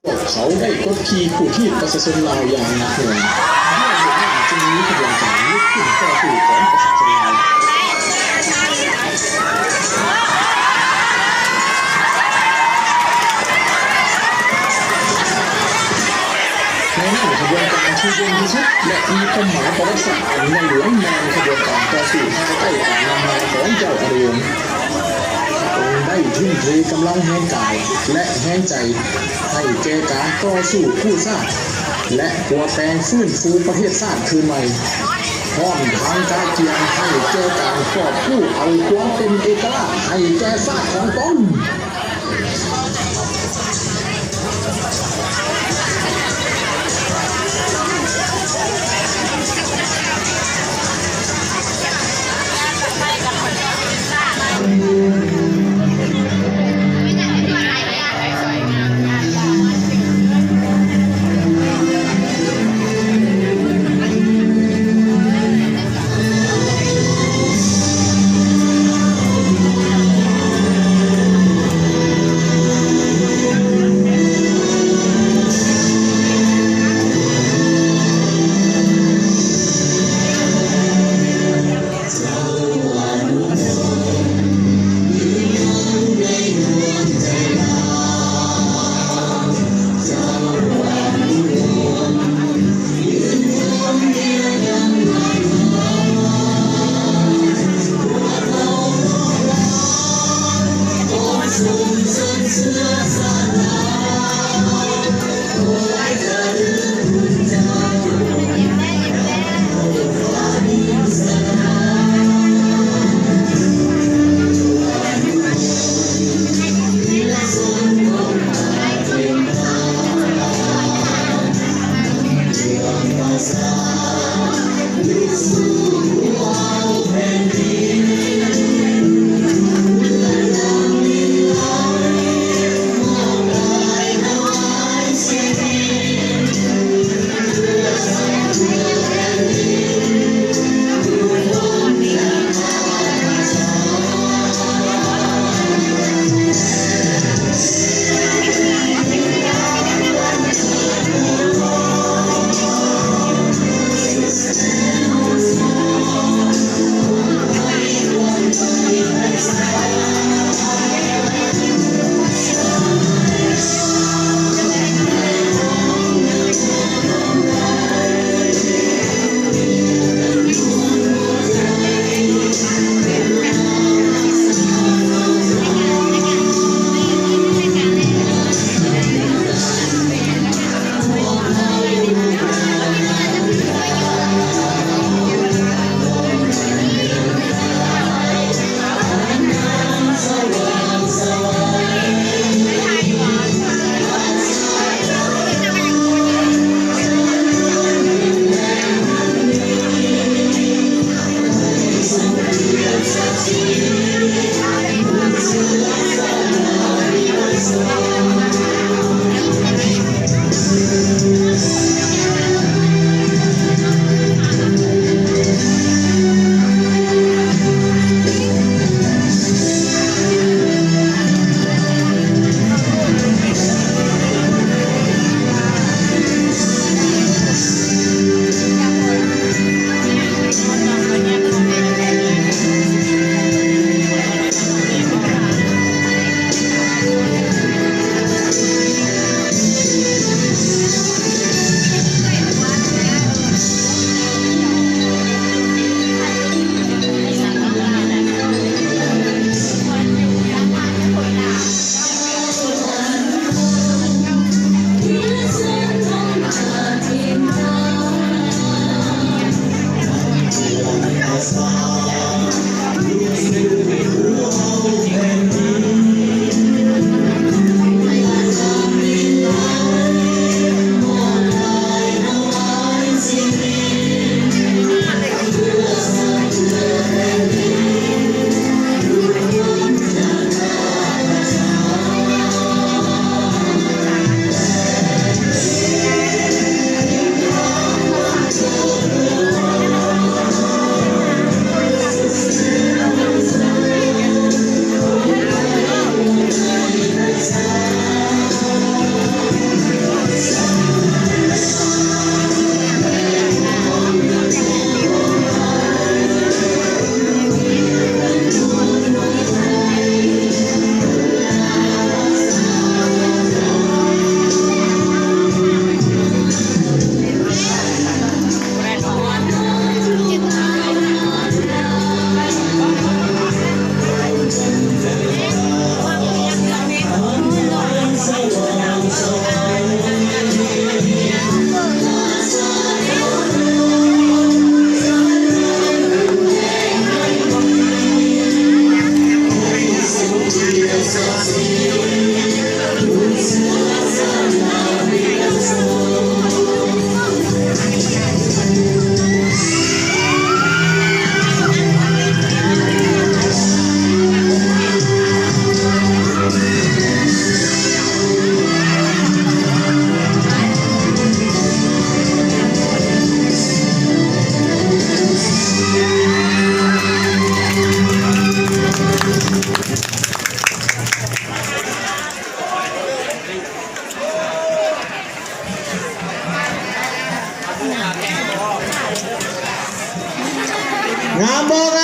ພວກເຂົາໄດ້ກົດຂີ່ຂູດຮີດປະຊາຊົນລາວຢ່າງໜັກໜ່ວງ. ດ້ວຍເຫດນັ້ນຈຶ່ງມີຂະບວນການລຸກຂຶ້ນຕໍ່ສູ້ຂອງປະຊາຊົນລາວ. ໃນນັ້ນຂະບວນການທີ່ເດັ່ນທີ່ສຸດ ແລະ ມີຄວາມໝາຍປະຫວັດສາດອັນໃຫຍ່ຫຼວງ ແມ່ນຂະບວນການຕໍ່ສູ້ພາຍໃຕ້ການນຳພາຂອງເຈົ້າອະນຸວົງ. ພະອົງໄດ້ທຸ່ມເທກຳລັງແຮງກາຍ ແລະ ແຮງໃຈ ໃຫ້ແກ່ການຕໍ່ສູ້ກູ້ຊາດ ແລະ ປົວແປງຟື້ນຟູປະເທດຊາດຄືນໃໝ່, ພ້ອມທັງກະກຽມໃຫ້ແກ່ການກອບກູ້ເອົາຄວາມເປັນເອກະລາດໃຫ້ແກ່ຊາດຂອງຕົນ. ງາມບໍ່?